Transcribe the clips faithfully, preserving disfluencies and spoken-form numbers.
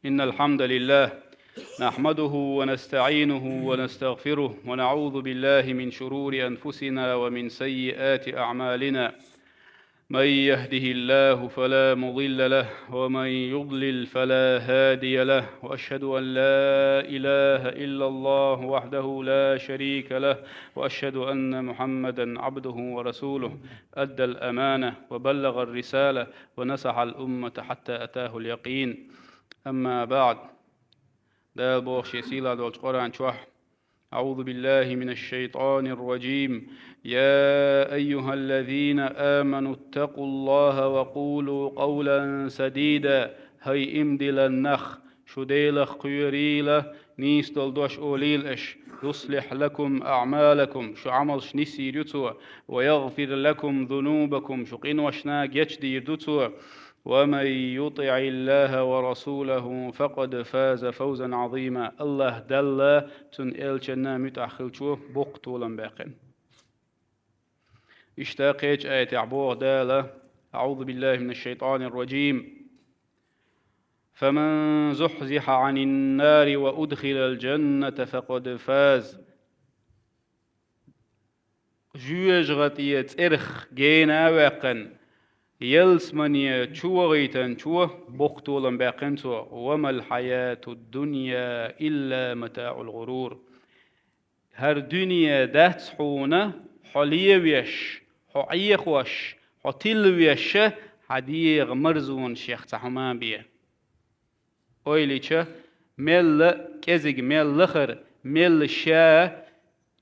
إن الحمد لله نحمده ونستعينه ونستغفره، ونعوذ بالله من شرور أنفسنا ومن سيئات أعمالنا. من يهده الله فلا مضل له، ومن يضلل فلا هادي له، وأشهد أن لا إله إلا الله وحده لا شريك له، وأشهد أن محمدا عبده ورسوله، أدى الأمانة وبلغ الرسالة ونصح الأمة حتى أتاه اليقين. أما بعد. Дала боху шен сийлахь долчу Къуръан чохь: أعوذ بالله من الشيطان الرجيم. يا أيها الذين آمنوا اتقوا الله وقولوا قولا سديدا. ХӀай иман диллина нах, шу Делах кхоьрийла, нийса долу дош олийла аша. يصلح لكم أعمالكم, шу Ӏамалш нисйийр ю Цо. ويغفر لكم ذنوبكم, шу къиношна гечдийр ду Цо. ومن يطع الله ورسوله فقد فاز فوزا عظيما. АллахӀ Далла, Цуьнан элчанна муьтӀахь хиллачо боккха толам баьккхина. Иштта кхечу аятехь боху Дала: أعوذ بالله من الشيطان الرجيم. فمن زحزح عن النار وأدخل الجنة فقد فاز. Жоьжахати цӀерах гена а ваьккхина, ялсамане чу вахийтинчо боккха толам баьккхина цо: وما الحياة الدنيا إلا متاع الغرور. ХӀара дуьне дац хьуна хьо левеш, хьо Ӏехош, хьо тилвеш, хьан дегӀан марзонашех цхьа хӀума бен. Ойла йича, мелла кӀезиг, мелла лахара, мелла ша,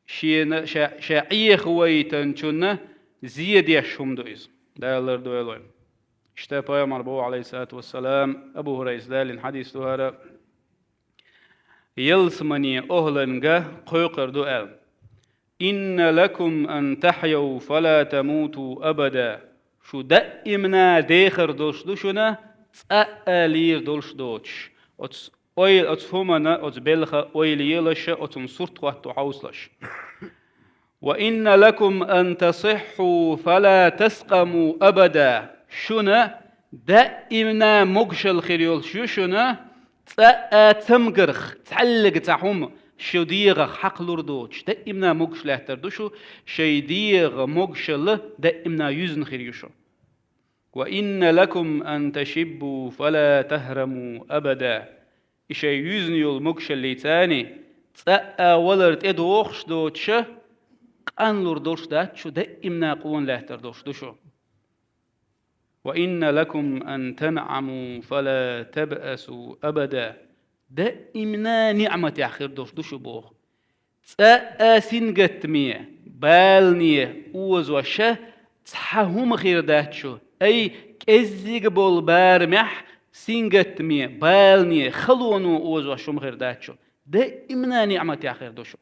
шена, ша, ша Ӏехавайтинчунна зе деш хӀума ду иза. Дала лардойла вай. Иштта пайхамар боху, Ӏалайхиссалату вассалам, Абу ХӀурайрас далийна хьадис ду хӀара: ялсамане охӀланга кхойкхур ду аьлла: إن لكم أن تحيوا فلا تموتوا أبدا. Шу даимна дехар долуш ду шуна, цкъа а лийр долуш доцуш. Оцу ойла, оцу хӀуманна, оцу белхан ойла елаш, оцунна сурт хӀотто хьовсалаш. وإن لكم أن تصحوا فلا تسقموا أبدا. Шуна даимна могушалла хир йолуш ю шуна, цкъа а цамгарх цхьаьллага цхьа хӀума шу дегӀах хьакхалур доцуш, даимна могуш лаьттар ду шу, шайн дегӀан могушалла даимна юьзна хир ю шу. وإن لكم أن تشبوا فلا تهرموا أبدا. И шайн юьзна йолу могушаллица цкъа а валар тӀедогӀуш доцуша, къанлур долуш дац шу, даимна къона лаьттар долуш ду шу. وإن لكم أن تنعموا فلا تبأسوا أبدا. Даимна ниӀматехь хир долуш ду шу боху. Цкъа а сингаттаме, балане озоша цхьа хӀума хир дац шу. Ай, кӀеззиг болу барамехь сингаттаме, балане, халоно озош хӀума хир дац шу. Даимна ниӀматехь хир ду шу.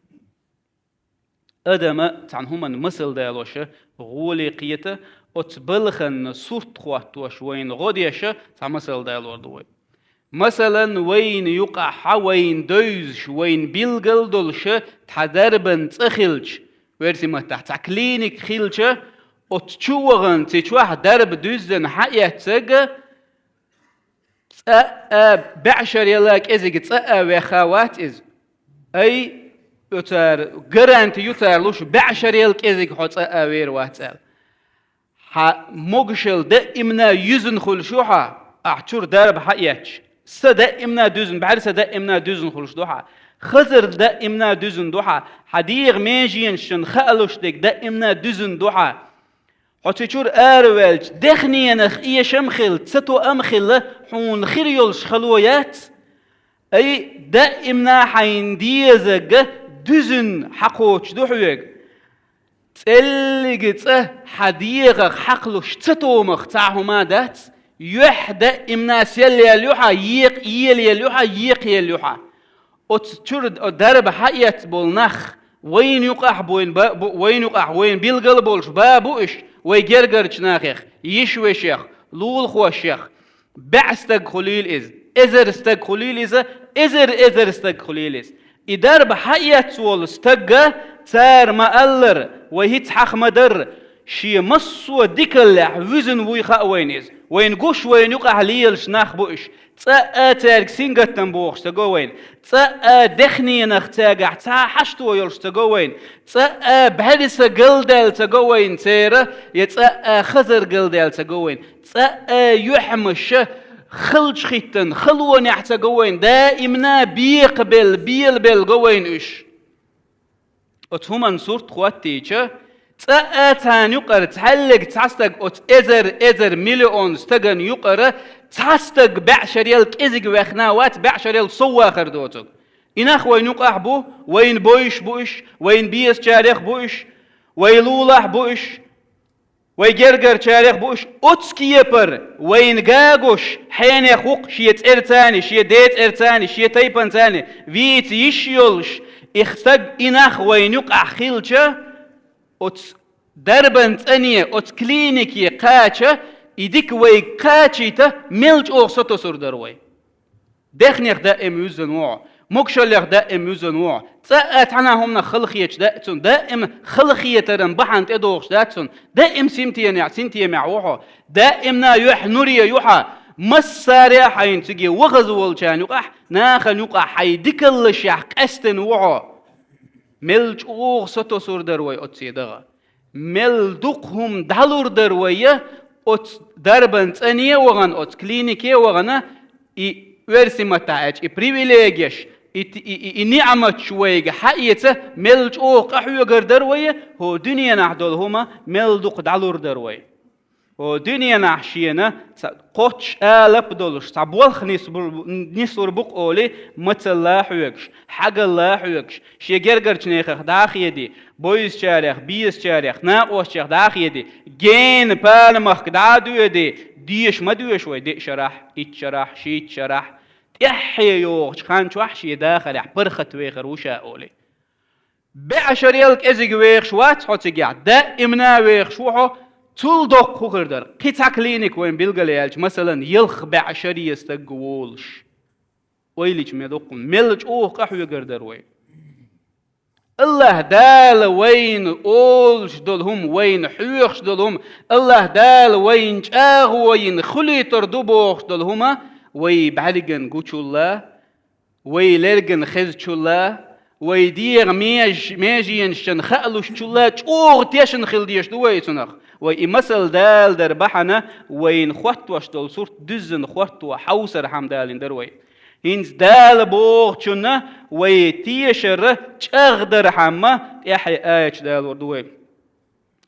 Адама цхьана хӀуманна масал далоша гӀоле кхета, оцу балханна сурт хӀоттош вайна гӀо деша цхьа масал далор ду вай. Масалан, вайна юкъахь, вайна девзаш, вайна билгал долуша цхьа дарбан цӀа хилча, версийн маттахь цхьа клиник хилча, оцу чу вахана ци чохь дарба дуьззина хьаэццага, цкъа а бӀешарел кӀезиг цкъа а ваьхна вац иза. Ай, оцара гаранти ю цара луш, бӀешарел кӀезиг хьо цкъа а вер вац аьлла. Хьан могушалла даимна юьзна хуьлуш ю хьан, ахь чуьра дарба хьаэцча. Са даимна дуьзна, бӀаьрса даимна дуьзна хуьлуш ду хьан. Хазар даимна дуьзна ду хьан. Хьан дегӀан меженашна хаалуш дерг даимна дуьзна ду хьан. Хьо цу чуьра араваьлча, дехненах эшам хилла, цатоам хилла, хьуна хир йолуш хало яц. Ай, даимна хьайна дезарг дуьзна хьакхочуш ду хьоьга. ЦӀеллиг цӀа хьан дегӀах хьакхалуш цатомах цхьа хӀума дац, юьхь даимна сел яьлла ю хьан, екъа елаелла ю хьан, екха елла ю хьан. Оцу чуьра дарба хьаэцна болу нах, вайна юкъахь буйна ба-, бу-, вайна юкъахь вайна билгал болуш ба бу уьш, вай гергарчу нахех, йиш-вешех, лулахошех. БӀе стаг хуьлийла иза, эзар стаг хуьлийла иза, эзар-эзар стаг хуьлийла иза. И дарба хьаэцна волу стагга цара ма-аллара, вай хӀинца хьаха ма-дарра, шен массо а дикаллехь вуьзна вуй хаьа вайна иза. Вайна гуш, вайна юкъахь лелаш нах бу уьш. Цкъа а цаьрга сингаттам бохуш ца го вайна. Цкъа а дехненах цаьргахь цхьа хьашто йолуш ца го вайна. Цкъа а бӀаьрса галдаьлла ца го вайна церан, я цкъа а хазар галдаьлла ца го вайна. Цкъа а юьхьмаша халчахӀиттина халонехь ца го вайна. Даимна бекхабелла, белабелла го вайна уьш. Оцу хӀуманна сурт хӀоттийча, цкъа а царна юкъара цхьаьллиг цхьа стаг оцу эзар, эзар, миллион стагана юкъара цхьа стаг бӀешарел кӀезиг ваьхна вац, бӀешарел сов вахар доцург. И нах вайна юкъахь бу, вайна бовзуш бу уьш, вайна безачарех бу уьш, вай лулахь бу уьш. Вай гергарчарех бу уьш. Оцу кепара вайна гуш, хьенех ву-кх шен цӀерца а, шен ден цӀерца а, шен тайпанца а вийца йиш йолуш, и стаг, и нах вайна юкъахь хилча, оцу дарбан цӀане, оцу клинике кхача, и дика вайга кхачийта, мел чӀогӀа сатосур дара вай. Дехнех даим вуьззина ву хьо, могушаллех даим вуьззина ву хьо, цкъа а цхьана хӀуманах халахеташ дац цунна, даим халахетаран бахьана тӀедогӀуш дац цунна, даим симтенехь, синтемехь ву хьо, даимна юьхь нуре ю хьан, массаре а хьайна цига вахаза волчарна юкъахь, нахана юкъахь хьайн дикаллашехь къаьстина ву хьо. Мел чӀогӀа сатосур дара вай оццу дагӀа. Мел дукха хӀума дӀалур дара вай, оцу дарбан цӀане а вахана, оцу клинике а вахана, и оьрсийн маттахь аьлча, и привилегеш, и, и, и, и ниӀматаш вайга хьаэца, мел чӀогӀа къахьоьгур дара вай, хӀокху дуьненахь долу хӀума мел дукха дӀалур дара вай. ХӀокху дуьненахь шена цхьа кхоччуш алап а долуш, цхьа болх нисбур-, нислур бу-кх олий, мацалла а хьоьгуш, хьагалла а хьоьгуш, шен гергарчу нахах дӀа а хедий, бовзачарех, безачарех, накъостех дӀа а хедий, гена паламахка дӀа а доьдий, деша ма доьшу вай диъ шарахь, итт шарахь, шийтта шарахь, тӀаьххье йогӀучу хан чохь шен дахарехь паргӀатвехар ву ша олий. БӀешарел кӀезиг вехаш вац хьо цигахь, даимна вехаш ву хьо, цул доккха хӀун хир дара. Кхин цхьа клиник вайн билгал яьлча, масалан, ялх бӀешаре стаг волуш. Ойла йича ма доккха, мел чӀогӀа къахьоьгур дара вай. АллахӀ Дала вайна олуш долу хӀума, вайна хьоьхуш долу хӀума, АллахӀ Дала вайна чӀагӀо йина хуьлуьйтур ду бохуш долу хӀума вай бӀаьргана гучул а, вай лергана хезачул а, вай дегӀан меж-, меженашна хаалучул а чӀогӀа тешна хила дезаш ду вай цунах. Вай и масал даладар бахьана вайна хӀоттош долу сурт дуьззина хӀотто хьовсархьама далийна дара вай. ХӀинца Дала бохучунна вай тешар чӀагӀдархьама тӀаьхье аяташ далор ду вай.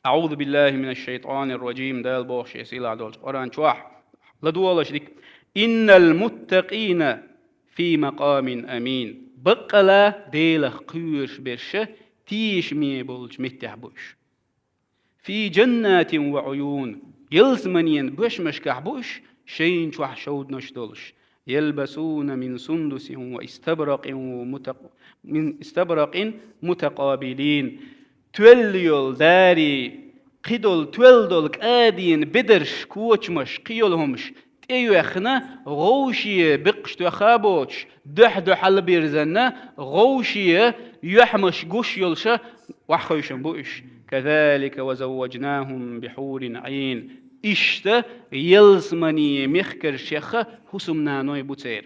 أعوذ بالله من الشيطان الرجيم, Дала боху шен сийлахь долчу Къуръан чохь. ЛадогӀалаш дика. إن المتقين في مقام أمين. Баккъала Делах кхоьруш берш тешаме болчу меттехь бу уьш. في جنات وعيون. Ялсаманин бошмашкахь бу уьш, шайна чохь шовданаш долуш. يلبسون من سندس واستبرق ومتق-، من استبرق متقابلين. Тоьлла йолу дарий, кхидолу тоьлла долу кӀадина бедарш, кочамаш, кхин йолу хӀумаш тӀеоьхна, гӀовше бекхаш тоьхна а боцуш, дуьхь-дуьхьал бирзина, гӀовше юьхьмаш гуш йолуша охьахевшина бу уьш. كذلك وزوجناهم بحور عين. Иштта ялсаманин мехкаршех хӀусамнаной бу церан.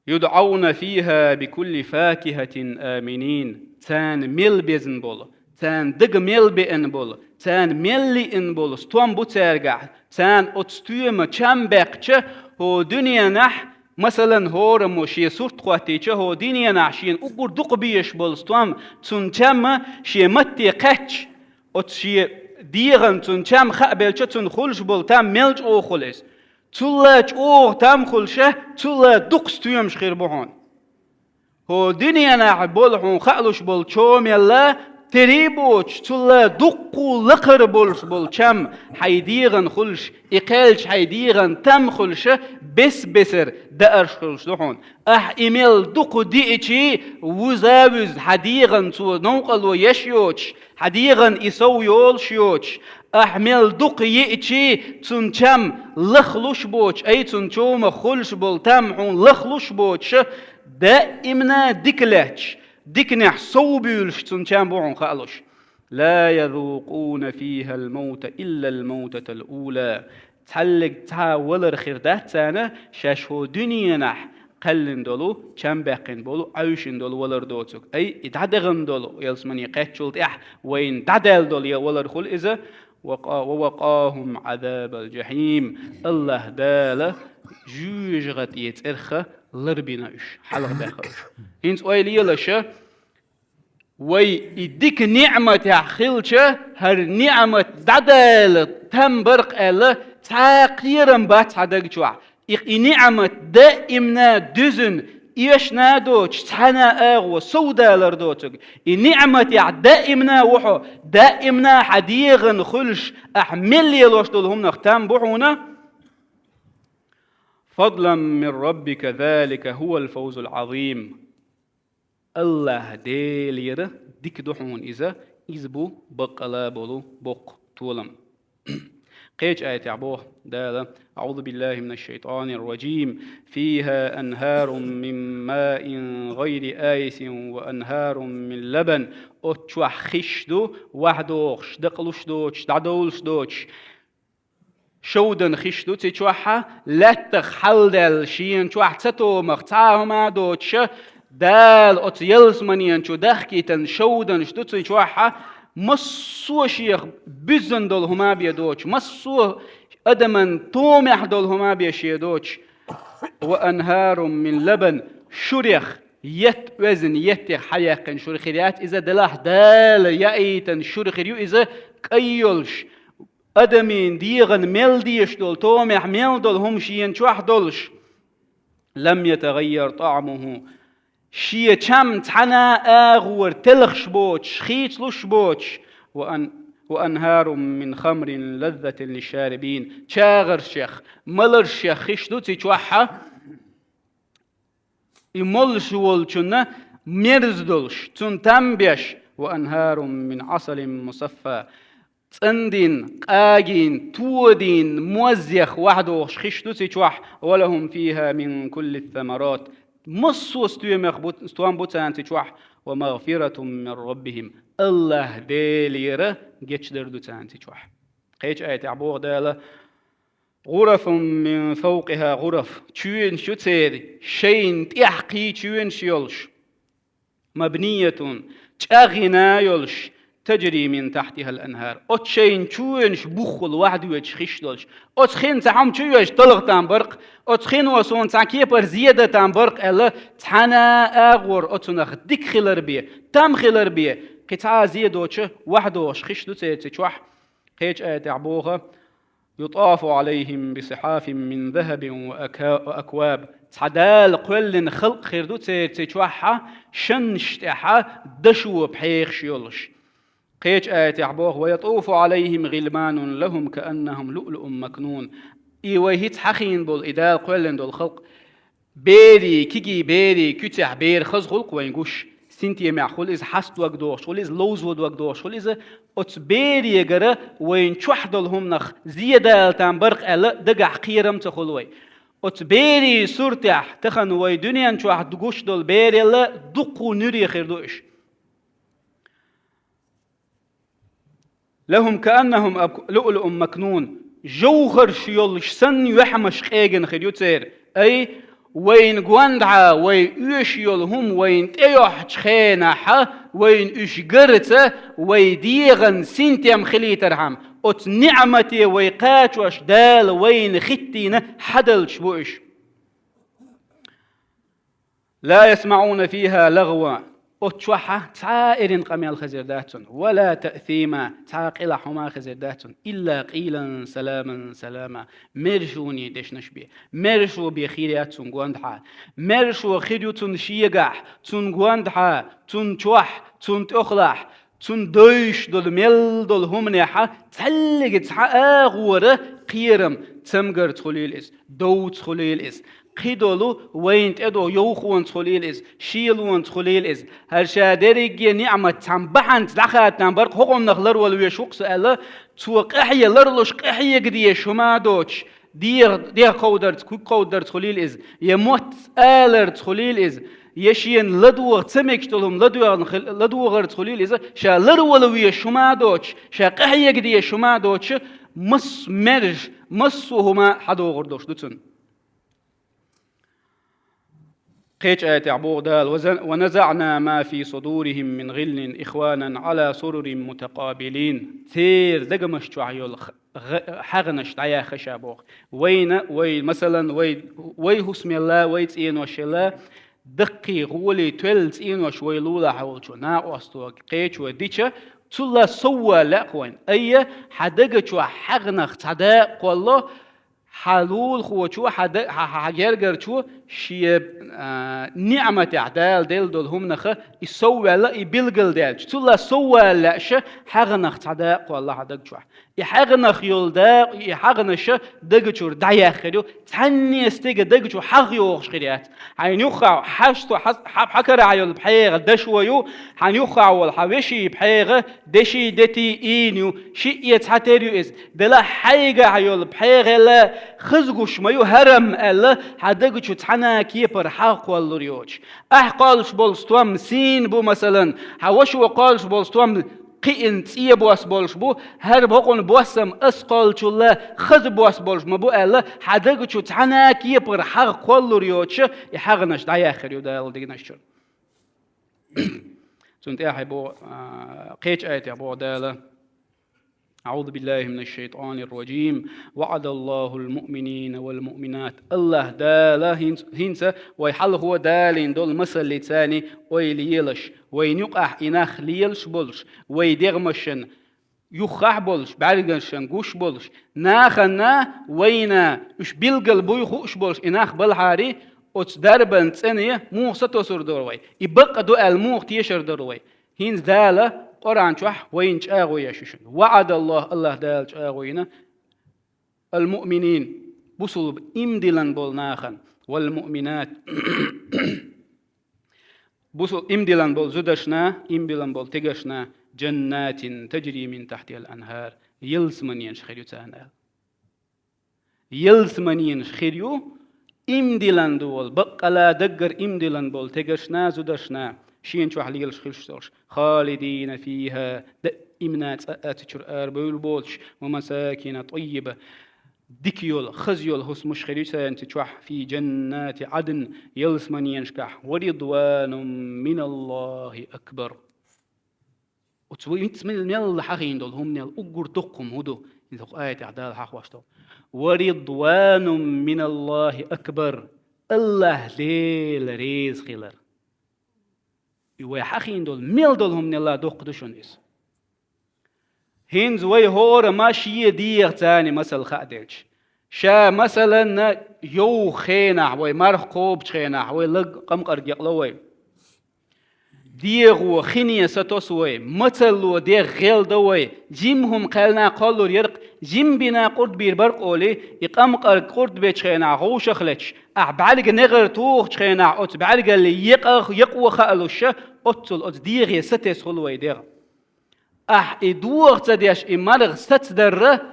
يدعون فيها بكل فاكهة آمنين. Царна мел безна болу, царна дага мел беана болу, царна мел лиъна болу стом бу цаьргахь. Царна оцу стоьма чам баьккхича, хӀокху дуьненахь, масалан, хӀораммо шен сурт хӀоттийча, хӀокху дуьненахь шена уггар дукха безаш болу стом, цунна чам шен матте кхаьчча, оцу шен дегӀан цунна чам хаа белча, цунна хуьлуш болу там мел чӀогӀа хуьлу иза. Цул а чӀогӀа там хуьлуша, цул а дукха стоьмаш хир бу хьуна. ХӀокху дуьненахь болу хьуна хаалуш болу чомелла тера а боцуш, цул а дуккха лакхара болуш болу чам хьайн дегӀан хуьлуш, и кхаьлча хьайн дегӀан там хуьлуша, бес-бесара даарш хуьлуш ду хьуна. Ахь и мел дукха диъчий, вуза а вуьзна, хьан дегӀан цо новкъарло еш йоцуш, хьан дегӀан и сов йолуш йоцуш, ахь мел дукха йиъчий, цунна чам лахлуш боцуш, ай, цунна чомах хуьлуш болу там хьуна лахлуш боцуша, даимна дика лаьтташ, диканехь сов буьйлуш цунна чам бу хьуна хаалуш. لا يذوقون فيها الموت إلا الموتة الأولى. Цхьаллиг цхьа валар хир дац царна, шаьш хӀу дуьненахь кхаьллина долу, чам баьккхина болу, Ӏуьйшина долу валар доцург. Ай, и дӀадахана долу, ялсамане кхаьччул тӀаьхьа вайна дӀадаьлла долу я валар хуьлу иза, ووقاهم عذاب الجحيم. АллахӀ Дала жоьжахатин цӀерах ларбина уьш, хьалхабаьхна уьш. ХӀинца ойла елаш, вай и дика ниӀматехь хилча, хӀара ниӀмат дӀадала там бара-кх аьлла, цхьа кхерам бац хьан даг чохь. И, и ниӀмат даимна дуьзна, эшна доцуш, цхьана агӀо совдалар доцург. И ниӀматехь даимна ву хьо, даимна хьан дегӀан хуьлуш, ахь мел лелош долу хӀуманах там бу хьуна. فضلا من ربك ذلك هو الفوز العظيم. АллахӀ Делера дика ду хьуна иза, иза бу баккъала болу боккха толам. Кхечу аятехь боху Дала: أعوذ بالله من الشيطان الرجيم. فيها أنهار من ماء غير آسن وأنهار من لبن. Оцу чохь хиш ду, ваьхьадохуш, дакъалуш доцуш, дӀадовлуш доцуш. Шовдан хиш ду цу чохь, лаьттах хьалдаьлла, шена чохь цатомах цхьа а хӀума а доцуша, Дала оцу ялсаманен чу дахкийтина шовданаш ду цу чохь, массо а шех буьззина долу хӀума бен доцуш, массо а адаман томехь долу хӀума бен шен доцуш. وأنهار من لبن, шурех, етт оьзна, еттех хьаяьккхина шура хир яц иза, делахь Дала яийтина шура хир ю иза, кӀай йолуш, адамийн дегӀан мел дезаш долу, томехь мел долу хӀума шена чохь долуш. لم يتغير طعمه. Шен чам цхьана а агӀора телхаш боцуш, хийцалуш боцуш. وأن-, وأنهار من خمر لذة للشاربين. ЧагӀаршех, маларшех хиш ду цу чохь. И молуш волчунна мерза долуш, цунна там беш, وأنهار من عسل مصفى. ЦӀандин, къагин, тодин, мозех ваьхьадохуш хиш ду цу чохь, ولهم فيها من كل الثمرات. Массо а стоьмех бу, стом бу царна цу чохь, ومغفرة من ربهم. АллахӀ Делера гечдар ду царна цу чохь. Кхечу аятехь боху Дала: غرف من فوقها غرف. Чоьнаш ю церан, шайна тӀехь кхин чоьнаш йолуш. مبنية, чӀагӀйина йолуш, تجري من تحتها الأنهار. Оцу шайна чоьнаш буххула ваьхьадоьдуш хиш долуш. Оцу хин цхьа хӀума чу йоьжуш талха там бара-кх, оцу хино суна цхьа кепара зе дан там бара-кх аьлла, цхьана а агӀора оцунах дика хилар бен, там хилар бен, кхин цхьа а зе доцуша ваьхьадохуш хиш ду церан цу чохь. Кхечу аятехь боху: يطاف عليهم بصحاف من ذهب وأكا-، وأكواب. Цхьа Дала кхоьллина халкъ хир ду церан цу чохь, шанаш тӀехь дашо пхьегӀаш йолуш. Кхечу аятехь боху: ويطوف عليهم غلمان لهم كأنهم لؤلؤ مكنون. И вай хӀинца хьахийна болу, и Дала кхоьллина долу халкъ, берийн, кегий берийн куьцехь бер хаза хуьлу-кх вайн гуш. Синтемехь хуьлу иза, хьаста дог дохуш хуьлу иза, ловзо дог дохуш хуьлу иза. Оцу берегара вайна чохь долу хӀуманах зе дала там бара-кх аьлла, дагахь кхерам ца хуьлу вай. Оцу берийн суртехь тахана вай дуьнен чохь гуш долу бералла дуккха а нуьре хир ду уьш. لهم كأنهم أك-، لؤلؤ مكنون. ЖовхӀарш йолуш санна юьхьмаш къегина хир ю церан. Ай, вайна гондӀа, вай оьшуш йолу хӀума вайна тӀейохьучу хенахь, вайна уьш гарца, вай дегӀан синтем хилийтархьама, оцу ниӀмате вай кхачош Дала вайна хӀиттийна хьадалчаш бу уьш. لا يسمعون فيها لغوا. Оцу чохь цхьа а эрна къамел хезар дац цунна. ولا تأثيما. Цхьа а къилахь хӀума хезар дац цунна. إلا قيلا سلاما سلاما. Маьршонан дешнаш бен. Маьршо бен хир яц цунна гондӀа. Маьршо хир ю цунна шегахь, цунна гондӀа, цунна чохь, цунна тӀехулахь. Цунна дойуш долу мел долу хӀуманехь цхьаллига цхьа агӀора кхерам цамгарца хуьлийла иза, довца хуьлийла иза. Кхидолу вайна тӀедо йовхонца хуьлийла иза, шелонца хуьлийла иза. ХӀара ша дерриге ниӀмат цхьана бахьанца дӀахаьттан бара-кх, хӀокхунах ларвала веш ву-кх со аьлла, цо къахье ларлуш къахьега дезаш хӀума а доцуш, дегӀ, дегӀ кховдарца, куьг кховдарца хуьлийла иза, я мотт аларца хуьлийла иза. я шена ладогӀа ца мегаш долу хӀума ладоьгӀна хил-, ладогӀарца хуьлийла иза, ша ларвала везаш хӀума а доцуш, ша къахьега дезаш хӀума а доцуш, массо а мерза, массо а хӀума хьадогӀур долуш ду цунна. Кхечу аятехь боху Дала: «Ва за-, ва назаъна ма фи судурихим мин гӀиллин ихванан Ӏала сурурин мутакъабилин». Церан дегамаш чохь йолу х-, гӀа-, хьагӀанаш дӀаяьхна ша боху. Вайна, вай, масалан, вай, вай хӀусамелла, вай цӀеношелла, даккхий, гӀолий, тоьлла цӀенош вай лулахь волчу накъостога кхечо дича, цулла соввала лаьа вайна. Айя, хьан дага чохь хьагӀанах цхьа дакъа кхолло, хьан лулахочо, хьан да-, хьан, хьан, хьан гергарчо шен, а, ниӀматехь Дала делла долу хӀуманах и совваьлла, и билгалдаьлча, цулла соввала лаьа ша, хьагӀанах цхьа дакъа кхолла хьан дага чохь. И хьагӀанах йолу дакъа, и хьагӀанаш дага чуьра дӀаяьхна хир ю, цхьанне стеган дага чу хьагӀ йогӀуш хир яц. Хьайна юххехь хьашто хьа-, хьа-, хьан карахь йолу пхьегӀа дашо ю, хьан юххехь волу хьан вешин пхьегӀа деши, дети, ийна ю, шиъ я цхьа тера ю иза. Делахь хьайгахь йолу пхьегӀелла хаза гуш ма ю хӀарам аьлла, хьан дага чу цхьана кепара хьагӀ кхоллур йоцуш. Ахь кхоллуш болу стом сийна бу, масалан, хьан вашо кхоллуш болу стом кхиъна цӀен бос болуш бу, хӀара бакъонан бос-м ас кхоллучул хаза бос болуш ма бу аьлла, хьан дага чу цхьана кепара хьагӀ кхоллур йоцуш, и хьагӀанаш дӀаяьхна хир ю Дала дегнаш чуьра. Цунна тӀаьхьа боху, а, кхечу аятехь боху Дала: «АӀузу биллахи минаш шайтанир ражим. ВаӀадаллахул муъминина вал муъминат». АллахӀ Дала хӀинц-, хӀинца вай хьалхо далийна долу масаллица ойла елаш, вайна юкъахь и нах лелаш болуш, вай дегӀмашна юххехь болуш, бӀаьргашна гуш болуш, нахана вайна уьш билгал буй хууш болуш и нах балахьара, оцу дарбан цӀене муха сатосур дара вай? И бакъ ду аьлла муха тешар дара вай? ХӀинца Дала Къуръан чохь вайна чӀагӀо еш ю шуна. ВаӀадаллахӀ, АллахӀ Дала чӀагӀо йина, ал-муъминин, бусулба иман диллина болу нахана, вал муъминат, бусу-, иман диллина болу зудашна, иман диллина болу тегашна, джаннатин таджри мин тахьтихал анхар, ялсаманенаш хир ю царна аьлла. Ялсаманенаш хир ю, иман диллина долу, баккъала даггара иман диллина болу тегашна, зудашна, шена чохь лелаш хилаш долуш, халидина фиха, даимна цкъа а цу чуьра арабевлла боцуш, ва масакина таййиба, дика йолу, хаза йолу хӀусамаш хир ю царна цу чохь, фи джаннати Ӏадн, ялсаманенашкахь, ва ридванум миналлахи акбар. Оцу вай мел, мел хьахийна долу хӀуманел уггар доккха хӀума хӀун ду? Иза хӀокху аятехь Дала хьахош долу. «Ва ридванум миналлахи акбар». АллахӀ Дела реза хилар. И вай хьахийна долу мел долу хӀуманелла доккха ду шуна иза. ХӀинца вай хӀора ма шен дегӀаца царна масал хаа делча. Ша, масалан, йовха хенахь, вай марха кхобучу хенахь, вай лаг къамкъарг якъало вай. ДегӀо хине сатосу вай, мацалло дегӀ гӀелдо вай, жима хӀума кхаьллина кхоллур яра-кх, жима бина къурд бийр бара-кх олий, и къамкъарг къурд бечу хенахь гӀовшах леташ, ахь бӀаьрга негӀар тухучу хенахь оцу бӀаьргалли екъах-, екъо хаалуш, оццул оцу дегӀе сатесхула вай дегӀ. Ахь и догӀа ца деш, и марха сацадарра,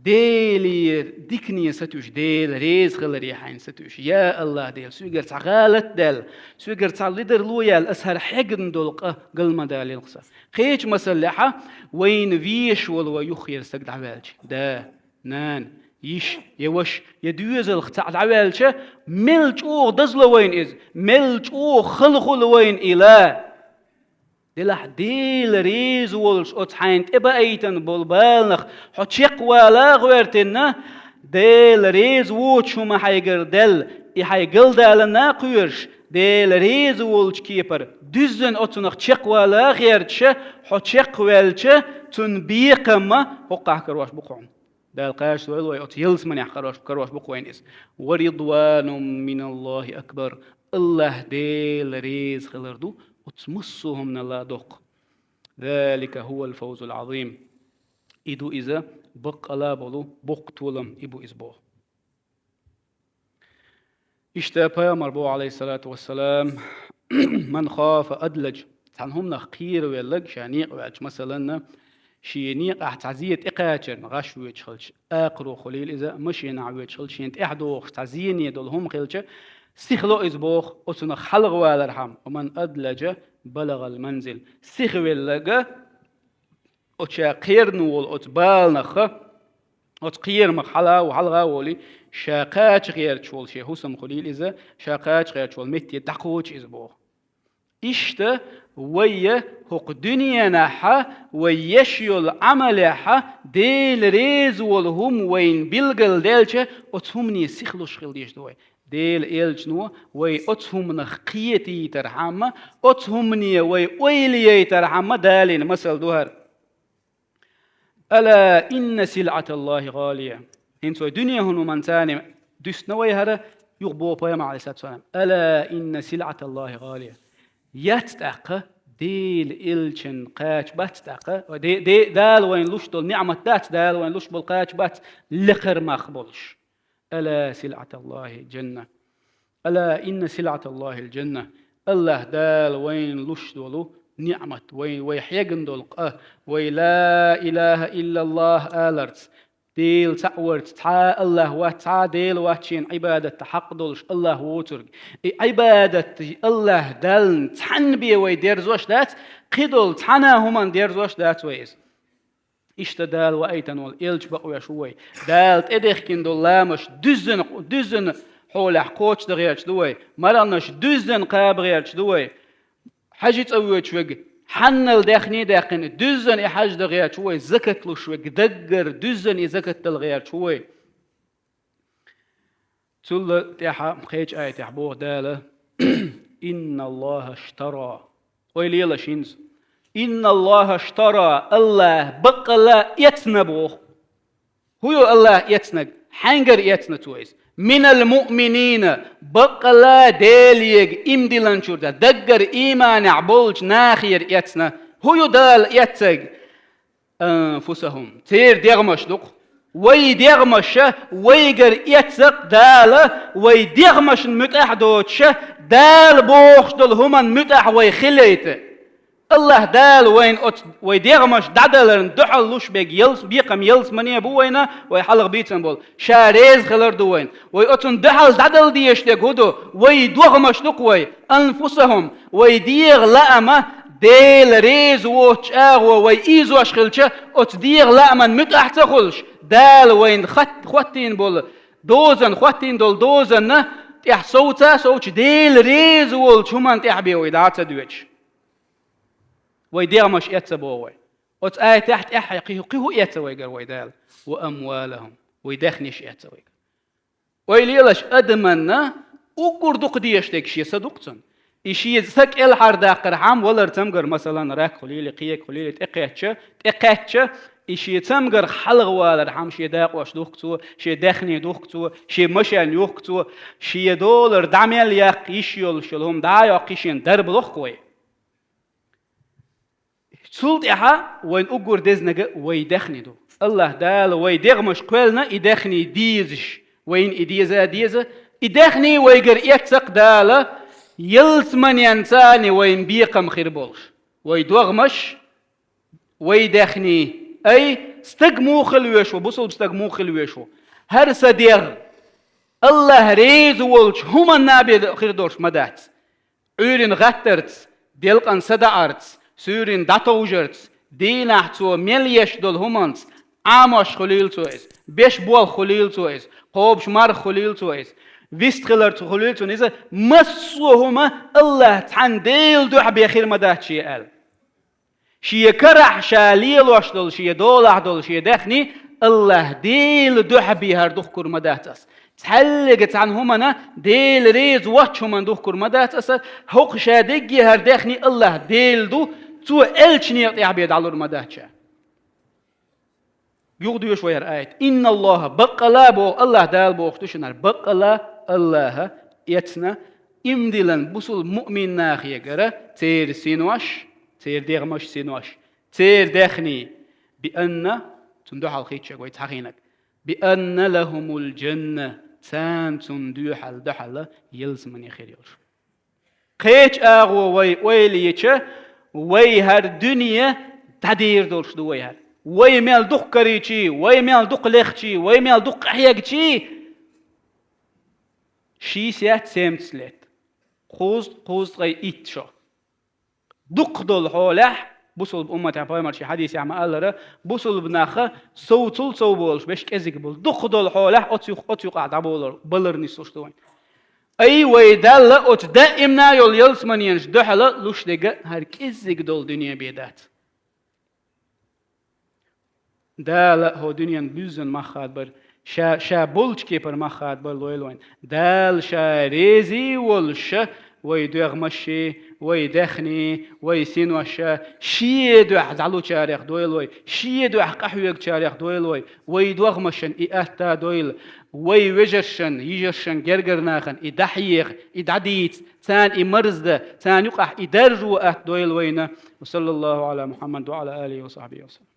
Делера дикане сатуьйсу, Дела реза хиларе хьайна сатуьйсу. Я АллахӀ Дела, соьгара цхьа гӀалат даьлла, соьгара цхьа лидарло яьлла, аса хӀара хьегна долу къа гал ма далийла-кх сан. Кхечу масаллехь, вайна везаш волу вай юххера стаг дӀаваьлча, да, нана, йиша, я ваша, я доьзалх цхьаъ дӀаваьлча, мел чӀогӀа дазло вайна иза, мел чӀогӀа хала хуьлу вайна и ла. Делахь Дела реза волуш оцу хьайна тӀебаийтина болу баланах хьо чекхвала а гӀоьртина, Дела реза воцуш хӀума хьайгара даьлла, и хьайн галдалана а кхоьруш, Дела реза волчу кепара дуьззина оцунах чекхвала а гӀерташ, хьо чекхваьлча, цунна бекхам а хӀокхахь карош бу-кх хьуна. Дала кхачадойла вай, оцу ялсаманехь карош, карош бу-кх вайна иза. «Ва ридванум миналлахи акбар». АллахӀ Дела реза хилар ду оцу массо а хӀуманал а доккха. «Залика хӀувал фавзул Ӏазим». И ду иза баккъала а болу боккха толам, и бу иза боху. Иштта пайхамар боху, Ӏалайхиссалату вассалам: «Ман хафа адлаж». Цхьана хӀуманах кхеравелларг, ша некъа ваьлча, масалан, шен некъахь цхьа зен тӀекхачарна гӀаш воьдуш хилча, акхаро хуьлийла иза, машенахь воьдуш хилча, шена тӀаьхьа догӀуш цхьа зене долу хӀума хилча, Сихло иза боху, оцунах хьалгӀа валархьама, ва ман адладжа балагӀал манзил. Сихвелларг, оцу ша кхерна волу оцу баланах, оцу кхерамах хьала а, хьалгӀа а волий, ша кхача гӀерташ волу шен хӀусам хуьлийла иза, ша кхача гӀерташ волу метте дӀакхочу иза боху. Иштта вай хӀокху дуьненахьа, вай еш йолу Ӏамалехьа, Дела реза волу хӀума вайна билгалдаьлча, оцу хӀумане сихлуш хила дезаш ду вай. Дела элчано вай оцу хӀуманах кхетийтархьама, оцу хӀумане вай ойла яйтархьама далийна масал ду хӀара. «Ала инна силъаталлахи гӀалия». ХӀинца вай дуьне хӀун ву ман царна дуьстина вай хӀара, юха боху пайхамар, Ӏалайхиссалату вассалам: «Ала инна силъаталлахи гӀалия». Яц тӀаккха Дела элчан кхача бац тӀаккха, де, де, Дала вайна луш долу ниӀмат дац, Дала вайна луш болу кхача бац лекхара мах болуш. «Ала силъаталлахи джанна». «Ала инна силъаталлахил джанна». Аллаха Дала вайна луш долу ниӀмат, вай, вай хьегна долу къа, вай ла илаха иллаллах аларца, Дела цхьаъ варца, цхьа а Аллах вац, цхьа а Дела вац шена Ӏибадатта хьакъ долуш Аллах воцург. И Ӏибадат Аллах Даллан цхьанна бен вай дерзош дац, кхидолу цхьана а хӀуманна дерзош дац вай иза. Иштта Дала ваийтина волу элча бакъвеш ву вай. Дала тӀедехкина долу ламаш дуьззина, дуьззина хьолехь кхочушдан гӀерташ ду вай. Марханаш дуьззина кхаба гӀерташ ду вай. ХьаьжцӀа воьдуш верг хьаннал даьхний а даьккхина, дуьззина и хьаьждан гӀерташ ву вай. Закат луш верг даггара дуьззина и закат дала гӀерташ ву вай. Цул тӀаьхьа кхечу аятехь боху Дала: «Инналлаха штара». Ойла елаш хӀинца. «Инналлаха штара», Аллаха баккъалла эцна боху. ХӀун ю Аллаха эцнарг? Хьаьнгара эцна Цо иза? «Минал муъминина», баккъалла Делега иман диллинчуьра, даггара ийманехь болчу нахера эцна. ХӀун ю Дала эцнарг? «Анфусахум». Церан дегӀмаш ду-кх. Вай дегӀмаша вайгара эцна-кх Дала, вай дегӀмашна муьтӀахь а доцуша, Дала бохуш долу хӀуманна муьтӀахь вай хилийта. Аллаха Дала вайна оцу вай дегӀмаш дӀадаларна дуьхьал луш берг ялс-, бекхам ялсамане бу вайна, вай хьалха бийцина болу. Ша реза хилар ду вайна. Вай оцунна дуьхьал дӀадала дезаш дерг хӀун ду? Вай дегӀмаш ду-кх вай, «анфусахум», вай дегӀан лаама Дела реза воцучу агӀор вай ийзош хилча, оцу дегӀан лааман муьтӀахь ца хуьлуш, Дала вайна хат-, хӀоттийна болу дозанна, хӀоттийна долу дозанна тӀехь совца а совцуш, Дела реза волчу хӀуманна тӀехь бен вай дӀа а ца доьдуш. Вай дегӀмаш эцна боху вай. Оцу аятехь тӀаьххье кхин хӀу-, кхин хӀун эцна вайгара вай Дала? «Ва амвалахум». Вай даьхнеш эцна вайгара. Ойла елаш, адаманна уггар дукха дезаш дерг шен са ду-кх цунна. И шен са кӀелхьардаккхархьама валар цамгар, масалан, рак хуьлийла, кхерг хуьлийла, тӀекхаьчча, тӀекхаьчча, и шен цамгар хьалхавалархьама шен дакъош ду-кх цо, шен даьхний ду-кх цо, шен машен ю-кх цо, шен долар дӀа мел яккха йиш йолуш йолу хӀума дӀа а йоккхий, шена дарба ло-кх вай. Цул тӀаьхьа вайн уггар дезнарг вай даьхни ду. Аллаха Дала вай дегӀмаш кхоьллина и даьхни дезаш, вайна и деза а деза, и даьхни вайгара эцна-кх Дала, ялсаманенца а вайна бекхам хир болуш. Вай дегӀмаш, вай даьхни, ай, стаг муха хила везаш ву, бусалба стаг муха хила везаш ву? ХӀара сан дегӀ Аллаха реза волчу хӀуманна бен хир долуш ма дац. Ӏуьйранна гӀаттарца, делкъана садаӀарца, суьйранна дӀатовжарца, дийнахь цо мел еш долу хӀуманца, Ӏамош хуьлийла цо иза, беш болх хуьлийла цо иза, кхобуш марха хуьлийла цо иза, вист хиларца хуьлийла цунна иза, массо а хӀума Аллаха цхьанна Делан дуьхьа бен хир ма дац шен аьлла. Шен карахь ша лелош долу, шен долахь долу, шен даьхни Аллаха Делан дуьхьа бен хӀара духкур ма дац ас. Цхьаьллига цхьана хӀумана Дела реза воцчу хӀумана духкур ма дац аса, хӀокху ша дегге хӀара даьхни Аллаха Дела ду, Цо аьллачу некъа тӀехь бен дӀалур ма дац ша. Юха доьшу вай хӀара аят. Инналлаха, баккъала боху, Аллаха Дала бохуш ду шуна хӀара, баккъала Аллаха эцна иман диллина бусалба муъмин нахегара церан синош, церан дегӀмаш, синош, церан даьхни, би анна, цунна дуьхьал хийцча вай цхьа хинаг, би анна лахумул джанна, царна цунна дуьхьал, дуьхьал ялсамане хир йолуш. Кхечу агӀо вай ойла йича, вай хӀара дуьне дӀадийр долуш ду вай хӀара. Вай мел дукха карийчий, вай мел дукха лехчий, вай мел дукха къахьегчий, Шестьдесят-семьдесят лет. Кхузткъа, кхузткъе итт шо. Дукха долу хьолехь, бусулба умматехь, пайхамар шен хьадисехь ма-аллара, бусулба наха совцул сов болуш, веш кӀезиг болу. Дукха долу хьолехь оцу юх-, оцу юкъахь дӀаболор, балар нислуш ду вайн. Ай, вай Далла оцу даимна йолу ялсаманенаш дуьхьала луш дерг хӀара кӀезиг долу дуьне бен дац. Дала хӀо дуьненан буьззина мах хадабар, ша, ша болчу кепара мах хадабар лойла вайн. Дала ша резий волуш, вай доьгӀмашший, вай даьхний, вай синош, шен дуьхьа дӀалучарех дойла вай, шен дуьхьа къахьоьгучарех дойла вай, вай догӀмашна и атта дойла, вай вежаршна, йижаршна, гергара нахана и дӀахьеха, и дӀадийца, царна и марзда, царна юкъахь и даржо атта дойла вайна. Ва саллаллаху Ӏала Мухьаммад ва Ӏала алихи ва сахьбихи ва саллам.